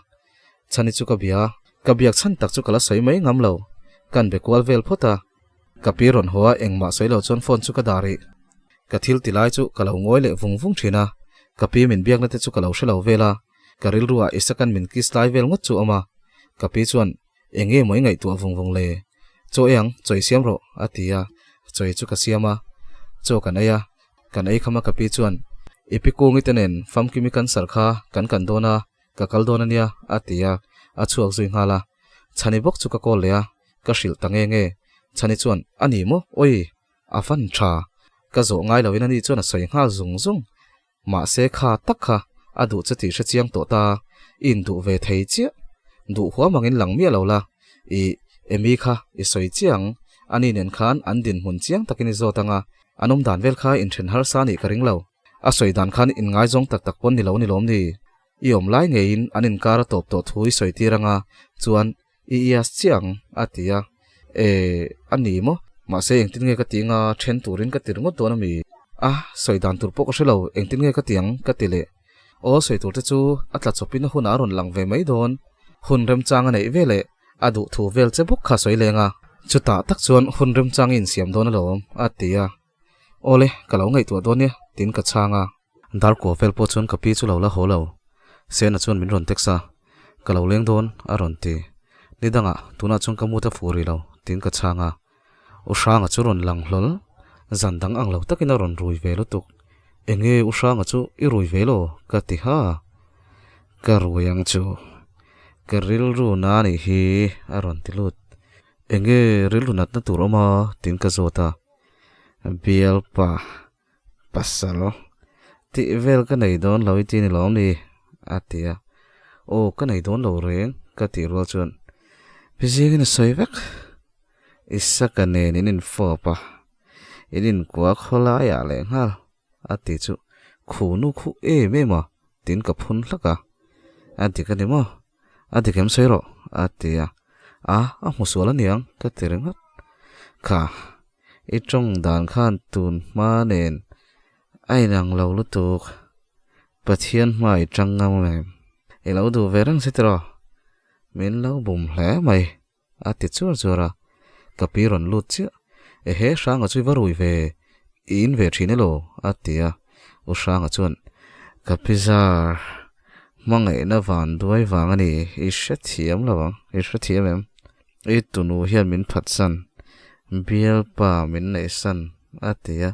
Chhani chu ka bia, ka biak chhan tak chu ka la sawi mai ngam lo. Kan be kual vel phawt a. Ka pi rawn haw a, engmah sawi lo chuan phone chu ka dah rih. Ka thil ti lai chu ka lo ngawi leh vung vung thin a, ka pi min biakna te chu ka lo hre lo vel a, ka rilruah Isakan min kiss lai vel ngawt chu a awm a, ka pi chuan eng nge maw i ngaihtuah vung vung le? Chaw ei ang, chaw i siam rawh a ti a, chaw ei chu ka siam a, chaw kan ei a, kan ei kham a ka pi chuan i pi kungi te nen famkimi cancer kha kan kan dawn a, ka kal dawn a nia a ti a, a chhuak zui nghal a, Chhani bawk chu ka call leh a, ka hrilh ta nge nge, Chhani chuan a ni maw? Awi! A van tha. Ka zawh ngai loin ani chuan a sawi nghal zung zung. Mahse kha tak kha a duh che tih hre chiang tawh ta, i induh ve thei chiah. Duh huam angin lang miah lo la. I Amy kha i sawi chiah ang. Ani nen khan an dinhmun chiang takin i zawt ang a, an awm dan vel kha inthen harsa nih ka ring lo. A sawi dan khan inngaizawng tak tak pawn ni lo ni lawm ni. I awm lai ngeiin an inkar a tawp tawh thu i sawi tir ang a, chuan I ias chiah ang, a ti a. E, a ni maw? Mahse engtin nge ka ti anga then turin ka ti ringawt dawn a mi? A, sawi dan tur pawh ka hre lo, engtin nge ka ti ang? ka ti leh. Aw, sawi tur te chu a tla chawpin a hunah a rawn lang ve mai dawn. Hun remchang a neih ve leh a duh thu vel che bawk kha sawi leng a. Chutah tak chuan hun remchang i insiam dawn alawm, a ti a. Awle, ka lo ngaihtuah dawn nia, tiin ka chhang a. Darkua vel pawh chuan ka pi chu lo la haw lo. Sena chuan min rawn text a, Ka lo leng dawn, a rawn ti. Ni dangah, tunah chuan ka mut a fuh rih lo, tiin ka chhang a. U Hranga chu rawn lang hlawl, zan dang ang lo takin a rawn rui ve lutuk. Enge U Hranga chu i rui ve lo? ka ti ha. Ka rui ang chu. Ka rilru na nih hi, a rawn ti lut. Enge rilru natna tur awm a? tiin ka zawt a. Bialpa pasal tih vel ka nei dawn lo i ti ni lawm ni? a ti a. Aw ka nei dawn lo reng ka tih rual chuan Bizingin a sawi vek. Isaka nen in infawp a, in inkua khawlaiah leh nghal a ti chu khu nu khu em em a tiin ka phun hlak a. A dik a ni maw? A dik em sawi rawh a ti a, a a hmu sual aniang ka ti ringawt. Kha, i tawng dan khan tun hma nen a inang lo lutuk, Pathian hma i tang ngam em? I lo duh ve reng si tiraw? Min lo bum hle mai a ti chuar chuar a, ka pi rawn lut chiah. Ehe Hranga chu i va rui ve, i in ve thin elaw? a ti a, U Hranga chuan, Ka pi zar, hmangaihna van duai vang a ni, i hrethiam lo ang, i hrethiam em? I tunu hian min phatsan, bialpa min neihsan, a ti a.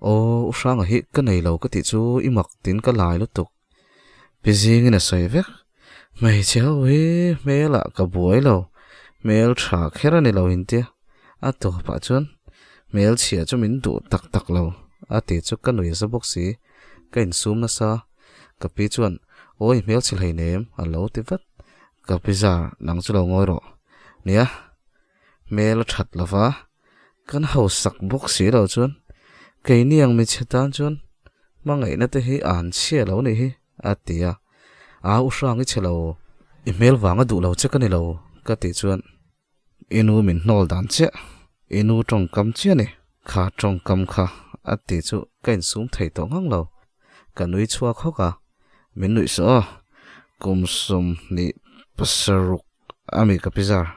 Aw, U Hranga hi ka nei lo ka tih chu i mak tin ka lai lutuk. Pi zingin a sawi vek. Hmeichhe ho hi hmelah ka buai lo, hmel tha kher a ni lo intia. A tawpah chuan hmel chhia chu min duh tak tak lo a ti chu ka nui za bawk si. Ka insum nasa. Ka pi chuan awi hmel chhe hleinem a lo ti vat. Ka pi zar nang chu lo ngawi rawh. Nia, hmel a that lova kan hausak bawk si lo chuan keini ang michhe tan chuan hmangaihna te hi an chhia lo nih hi a ti a, a u hrang i chhe lo i hmel vanga duh lo che ka ni lo ka tih chuan i nu min hnawl dan chiah i nu tawngkam chiah a ni kha tawngkam kha a ti chu ka insum thei tawh ngang lo ka nui chhuak hawk a min nuih sawh aw kum 28 ami ka pi zar.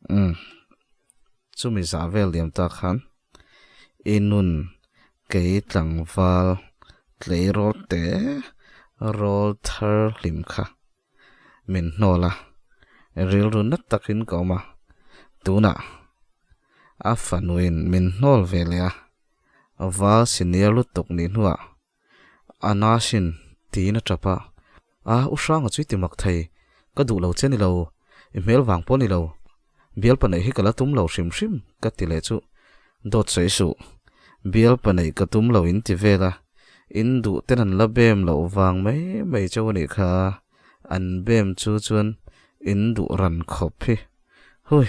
Umm. Chumi zah vel liam ta khan i nun kei tlangval tleirawl te rawl thar hlim kha min hnawl a, rilru nat takin ka awm a. Tunah a fanuin min hnawl ve leh a, val senior lutuk nih hnuah a nasin tiin a tap a. A, u Hranga chu i ti mak thei, ka duh lo che ni lo, i hmel vang pawh ni lo, bialpa neih hi ka la tum lo hrim hrim ka ti leh chu dawt sawi suh, bialpa neih ka tum lo in ti vel a, in duh ten an la bem loh vang mai mai chauh a nih kha, an bem chu chuan in duh ran khawp hi. Hui!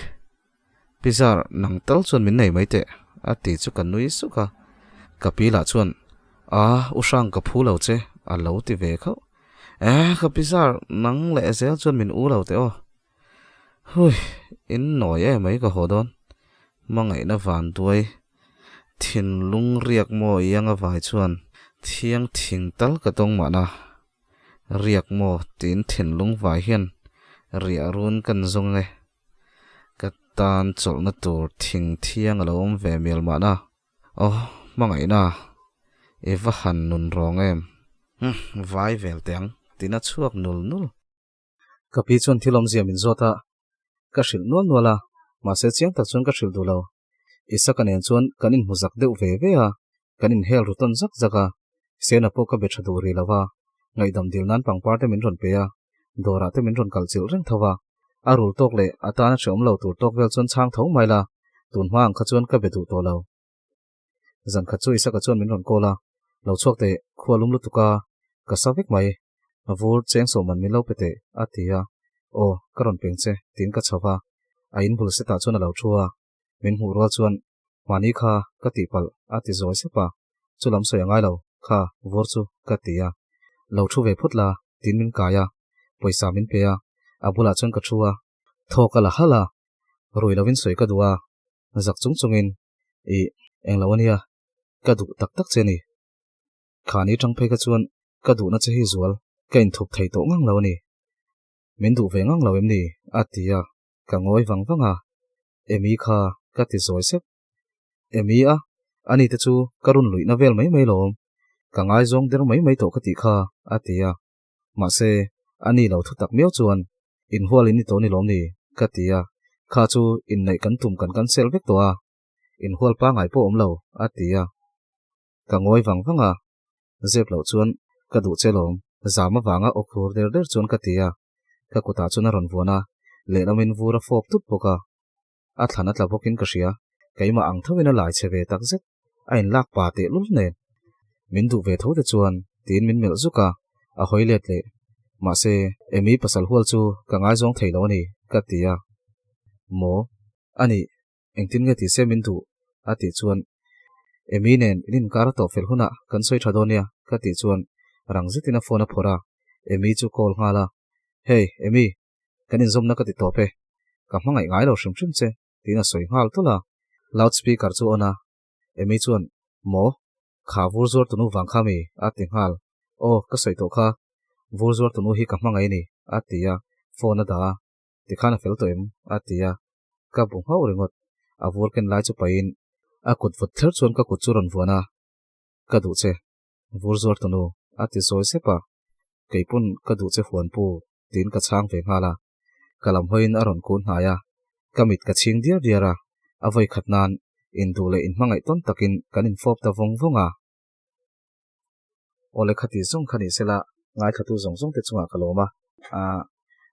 Pi Zar, nang tal chuan min nei mai teh, a ti chu ka nui suk a. Ka pi lah chuan, A, u Hrang ka phu lo che, a lo ti ve khauh. Eh, ka pi Zar, nang leh zel chuan min u lo teh aw. Hui! In nawi em mai ka haw dawn. Hmangaihna van duai, thinlung riak maw iang a vai chuan thiang thing tal ka tawng mahna. Riak maw tiin thinlung vai hian riah run kan zawng e. Ka tan chawlhna tur thing thiang a lo awm ve mial mahna. Aw, hmangaihna, i va han nun rawng em? Umm, vai vel teh ang, tiin a chhuak nul nul. Ka pi chuan thil awmzia min zawt a, ka hrilh nual nual a, mahse chiang tak chuan ka hrilh duh lo. Isaka nen chuan kan inhmu zak deuh ve ve a, kan inhel ru tawn zak zak a, Sena pawh ka be tha duh rih lo va, ngaihdam dil nan pangpar te min rawn pe a, dawrah te min rawn kal chilh reng tho va, a rul tawk leh a tana hrehawm lo tur tawk vel chuan chhang tho mai la, tun hma ang kha chuan ka be duh tawh lo. Zan khat chu Isaka chuan min rawn call a, Lo chhuak teh, khua lum lutuk a, ka sa vek mai, vur cheng sawh man min lo pe teh, a ti a, Aw, ka rawn peng che, tiin ka chho va, a in bul setah chuan a lo thu a, min hmuh rual chuan, Mahni kha ka tihpalh, a ti zawi sep a, Chu lam sawi a ngai lo, kha, vur chu, ka ti a, Lo thu ve phawt la, tiin min kai a, pawisa min pe a, a bulah chuan ka thu a, Thaw ka la halh a, rui lovin sawi ka duh a, zak chung chungin, Ih, englo a nia, ka duh tak tak che a ni. Khani tang phei kha chuan ka duhna che hi zual ka inthup thei tawh ngang lo a ni. Min duh ve ngang lo em ni? a ti a, ka ngawi vang vang a, Emi kha ka ti zawi sep. Emi a, ani te chu ka run luihna vel mai mai lawm, ka ngaizawng der mai mai tawh ka tih kha, a ti a. Mahse, a ni lo thutak miau chuan, Inhual in ni tawh ni lawm ni? ka ti a, Kha chu inneih kan tum kan cancel vek tawh a, inhual pangai pawh awm lo, a ti a. Ka ngawi vang vang a, zep loh chuan ka duh che lawm, zam avanga aw khur der der chuan ka ti a, ka kutah chuan a rawn vuan a, lehlamin vur a fawp tup bawk a. A thlan a tla bawkin ka hria, keimah ang thoin a lai che ve tak zet, a inlak pa tehlul nen. Min duh ve tho te chuan tiin min melh zuk a, a hawi let leh. Mahse, Amy pasal hual chu ka ngaizawng thei lo a ni, ka ti a. Maw? A nih, engtin nge ti se min duh? a tih chuan, Amy nen in inkar a tawh fel hunah kan sawi tha dawn nia, ka tih chuan rang zetin a phone a phawrh a, Amy chu call nghal a. Hey, Amy, Kan inzawmna ka ti tawp e, ka hmangaih ngai lo hrim hrim che, tiin a sawi nghal tulh a. Loud speaker chu on a, Amy chuan, Maw? Kha vur zuar tunu vang kha mi? a ti nghal. Aw, ka sawi tawh kha. Vur zuar tunu hi ka hmangaih a ni, a ti a, phone a dah a. Tikhan a fel tawh em? a ti a. Ka bu nghauh ringawt. A vur ken lai chu pahin a kut vut thler chuan ka kut chu rawn vuan a, Ka duh che. Vur zuar tunu, a ti zawi sep a. Keipawn ka duh che huan pu, tiin ka chhang ve nghal a. Ka lam hawiin a rawn kun hnai a, ka mit ka chhing diar diar a, a vawi khat nan induh leh inhmangaih tawn takin kan infawp ta vawng vawng a. Awle khati zawng kha ni sela, ngaithlatu zawng zawng te chungah ka lawm a. Ahh,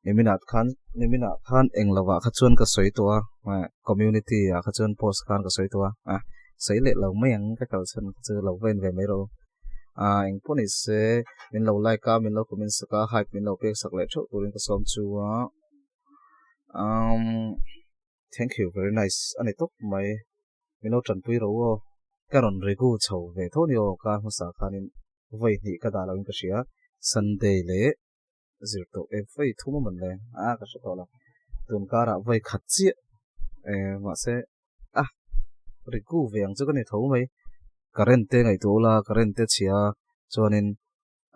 niminah khan, niminah khan eng lovah kha chuan ka sawi tawh a, community ah kha chuan post khan ka sawi tawh a, ah sawi leh lo mai ang ka kal chhan kha chu lo va en ve mai rawh u. Ah, eng pawh ni se, min lo like a, min lo comment sak a, hype min lo pek sak leh theuh turin ka sawm chu a. Umm, thank you very nice a ni tawp mai, min lo tanpui rawh u aw. Ka rawn regu chho ve tho ni aw, kar hmasa khanin vawi hnih ka dah loin ka hria, Sunday leh zir tawh e vawi thum a man le a ka hre tawh lo tun karah vawi khat chiah e mahse a riku ve ang chu ka ni tho mai current te ngaihtuah ula current te chhia chuanin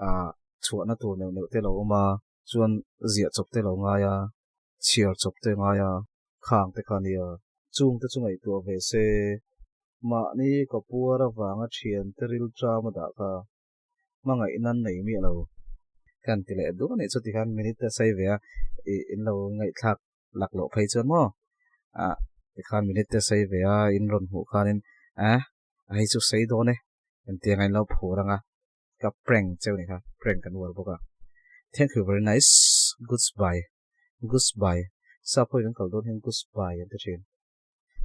ah chhuahna tur neuh neuh te lo awm a chuan ziah chawp te lo ngai a chhiar chawp te ngai a khang te kha nia chung te chu ngaihtuah ve se mahni ka puar avanga thian te rilṭam a dah kha. hmangaihna nei miah lo kan ti leh duh a nih chu tikhan minute te a sawi ve a ih in lo ngaihthlak lak loh phei chuan maw ah. Tikhan minute te sei ve a, in rawn hmuh khanin a a hei chu sei dawn e, engtiang a in lo phur ang a, ka prank cheu ni kha, prank kan uar bawk a. Thank you very nice, goodbye, goodbye, sap ho in an kal dawn hian goodbye an ti thin.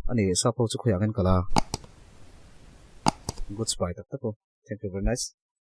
A ni, sap ho chu khawiah ang in kal a, goodbye tak tak u, thank you very nice.